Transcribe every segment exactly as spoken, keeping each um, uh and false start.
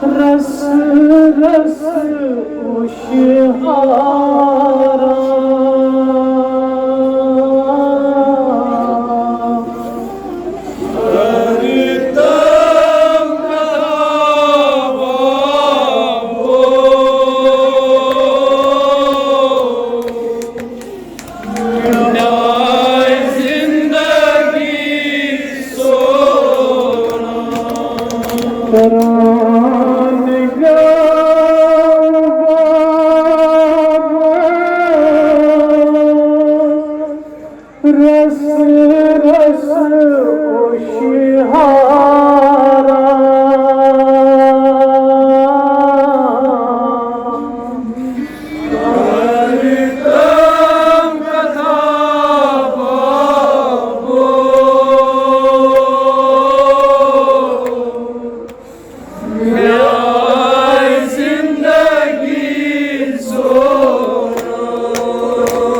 رس رس اوشہارا۔ رس رس اوشہارا۔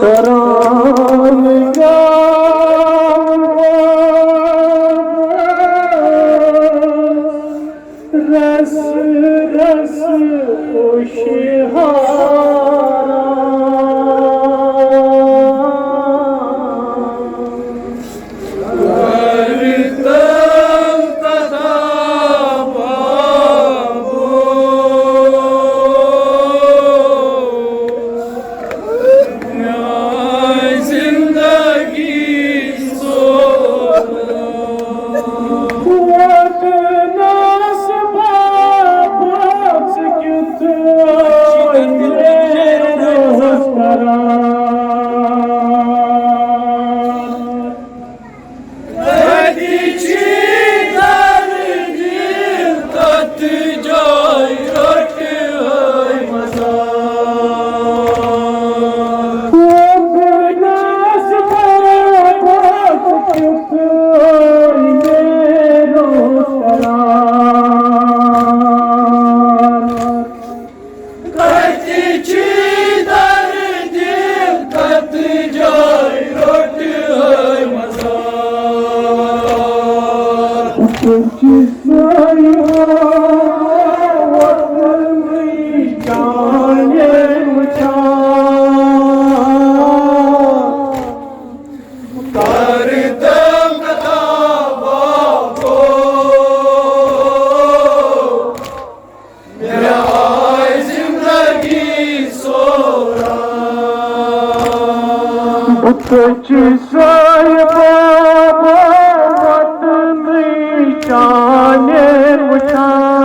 کران گاو رس رس اوشہارا۔ بہٕ چھُس ساے بابا وطنٕے چانہِ وٕچھان۔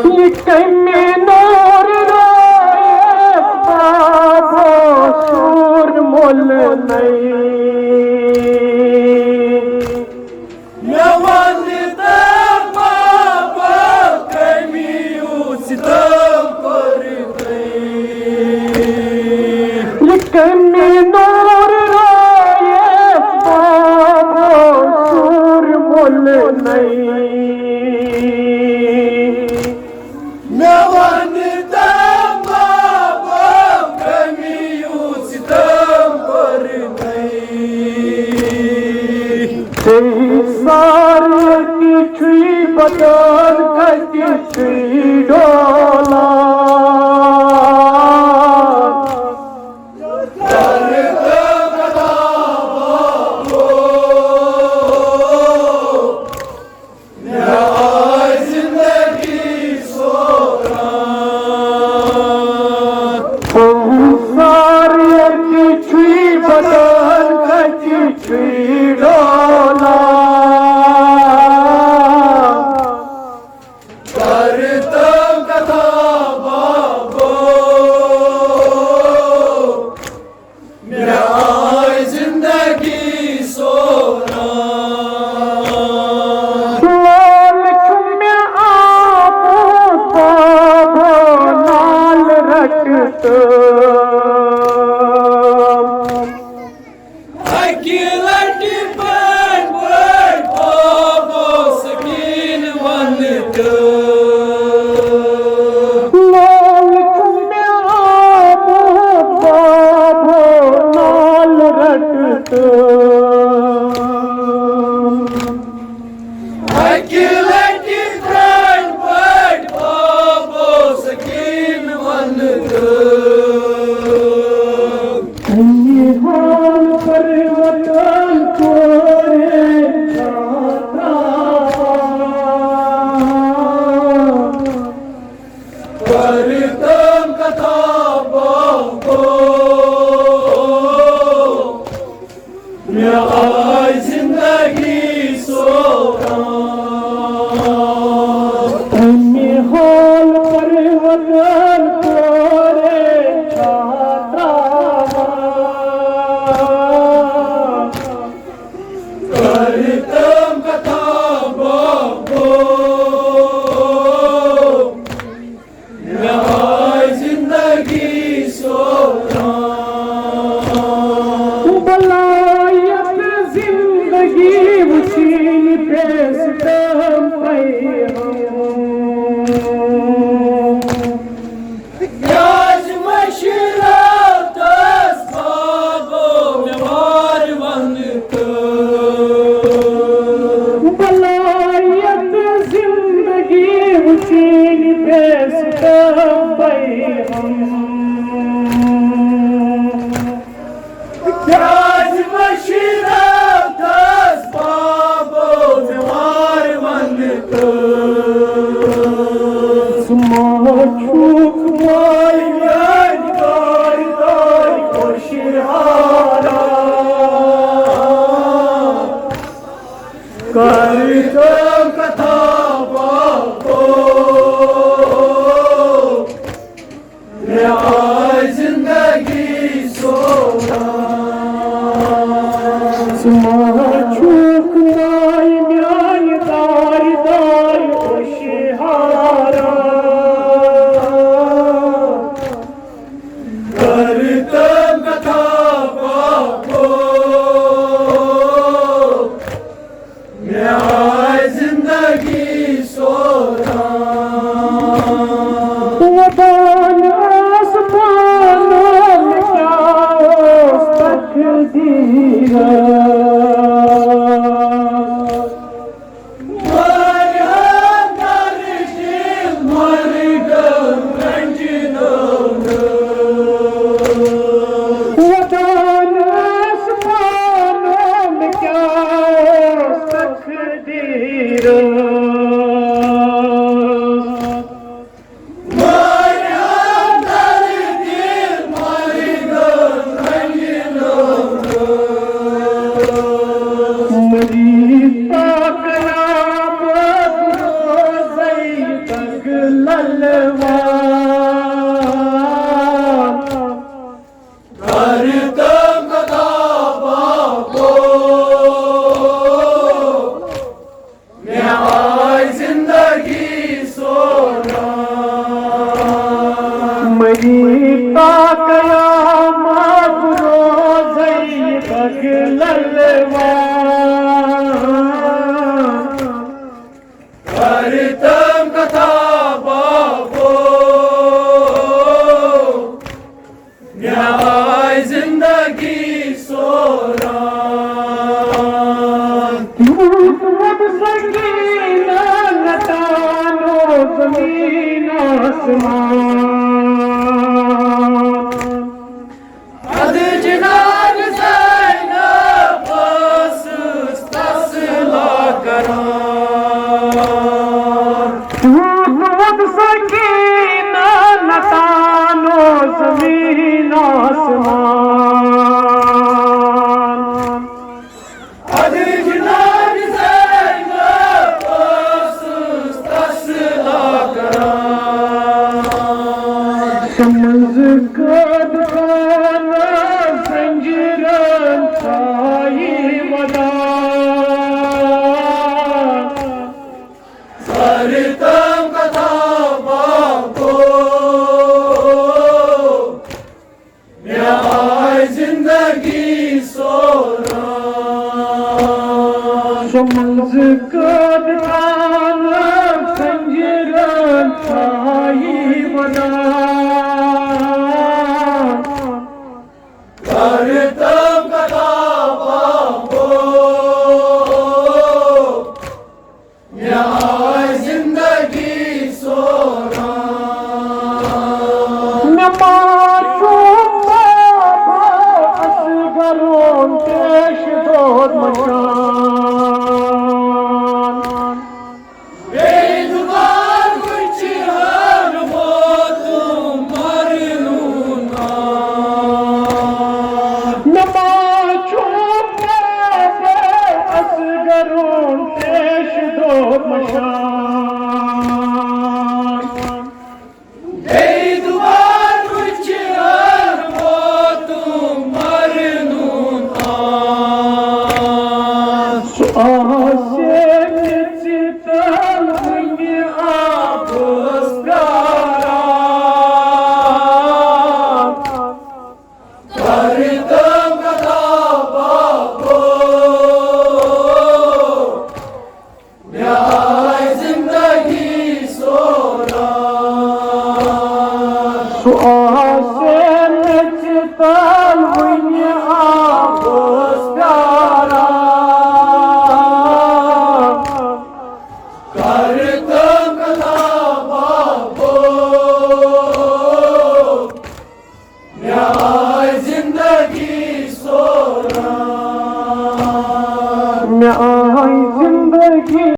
یہِ کَمہِ نورٕ رٲیَس بابا سوٗر مۄلنَے؟ مےٚ وَن تہٕ بابا کٔمی یُس ستم کوٚر تۄہہِ۔ یہِ کٔمی نوٗر رٲیِتھ بابا سوٗر مۄلنَے۔ مےٚ وَن تہٕ بابا کٔمی یُس ستم کوٚر تۄہہِ۔ ژےٚ سارنٕے چھُے بدل کتہِ چھُے ڈولان۔ سنسار ییٚتہِ چھُے بدل کتہِ چھُے ڈولان۔ کر تم کتھا بابو، مےٚ آے زندگی سوران۔ لال چھُ مےٚ آمُت بابو نال رٹہٕ تہٕ۔ اَکہِ لَٹہِ پٲٹھۍ پٲٹھۍ بابو سکیٖن وَنہٕ لول چھُ مےٚ آمُت بابو نال رٹہٕ تہٕ۔ اَکہِ لَٹہِ ترٛٹھ پٲٹھۍ بابو سکیٖن وَنہٕ تہٕ۔ اَمہِ حال پروردگار کورے چھا ترٛاوان۔ کر تم کتھا بابو، مےٚ آے زندگی سوران۔ اَمہِ حال پروردگار کورے چھا ترٛاوان۔ کر تم کتھا بابو، مےٚ آے زندگی سوران۔ بلایت زندگی وٕچھِنۍ پیٚیَس تم پیغام۔ کیٛازِ مٔشرٲوتَس بابو مےٚ وارٕ وَنہٕ تہٕ۔ بلایت زندگی وٕچھِنۍ پیٚیَس تم پیغام۔ کیٛازِ مٔشرٲوتَس بابو مےٚ وارٕ وَنہٕ تہٕ۔ ژٕ ما چھُکھ ماے میٛانہِ دارِ دارِ خوشی حالات؟ کر تم کتھا بابو، مےٚ آے زندگی سوران۔ ژٕ ما چھُکھ ناے میٛانہِ دارِ دارِ خوشی حالات؟ کر تم کتھا بابو، مےٚ آے زندگی سوران۔ ودان اوس پانہٕ مےٚ کیٛاہ اوس تقدیٖرَس۔ واریاہ درد مرگن رنجنو۔ ودان اوس پانہٕ مےٚ کیٛاہ اوس تقدیٖرَس۔ مریض پاک نام روزے تک للوان۔ کر تم کتھا بابو، مےٚ آے زندگی سوران۔ مٔمی پاک قیامت روزے تک للوان۔ کر تم کتھا بابو، مےٚ آے زندگی سوران۔ یوٗت ووت سکیٖنہ نٹان اوس زمیٖن آسمان۔ ادٕ جناب زینب ٲسٕس تسلا کران۔ یوٗت ووت سکیٖنہ نٹان اوس زمیٖن آسمان۔ ادٕ جناب زینب ٲسٕس تسلا کران۔ تِم زٕ قٲد خانہ زنجیٖرن تھایہِ ودان۔ سر تم کتھا بابو، مےٚ آے زندگی سوران۔ سُہ منٛزٕ قٲد خانہ ونان۔ کر تم کتابا بو، مےٚ آے زندگی سوران۔ مےٚ ما چھُ بابا اصغرُن پیش دود مشان۔ بیٚیہِ دُبارٕ وٕچھِ ہر ووتُم مرنُن آن۔ مےٚ ما چھُ بابا اصغرُن پیش دود مشان۔ بیٚیہِ دُبارٕ وٕچھِ ہر ووتُم مرنُن آن۔ سُہ آسہِ نہٕ ژِتَن وٕنہِ آبَس پیاران۔ کر تم کتابا بو، مےٚ آے زندگی سوران۔ سُہ آسہِ نہٕ ژِتَن وٕنہِ آبَس پیاران۔ کر تم کتابا بو، مےٚ آے زندگی سوران۔ مےٚ آے زندگی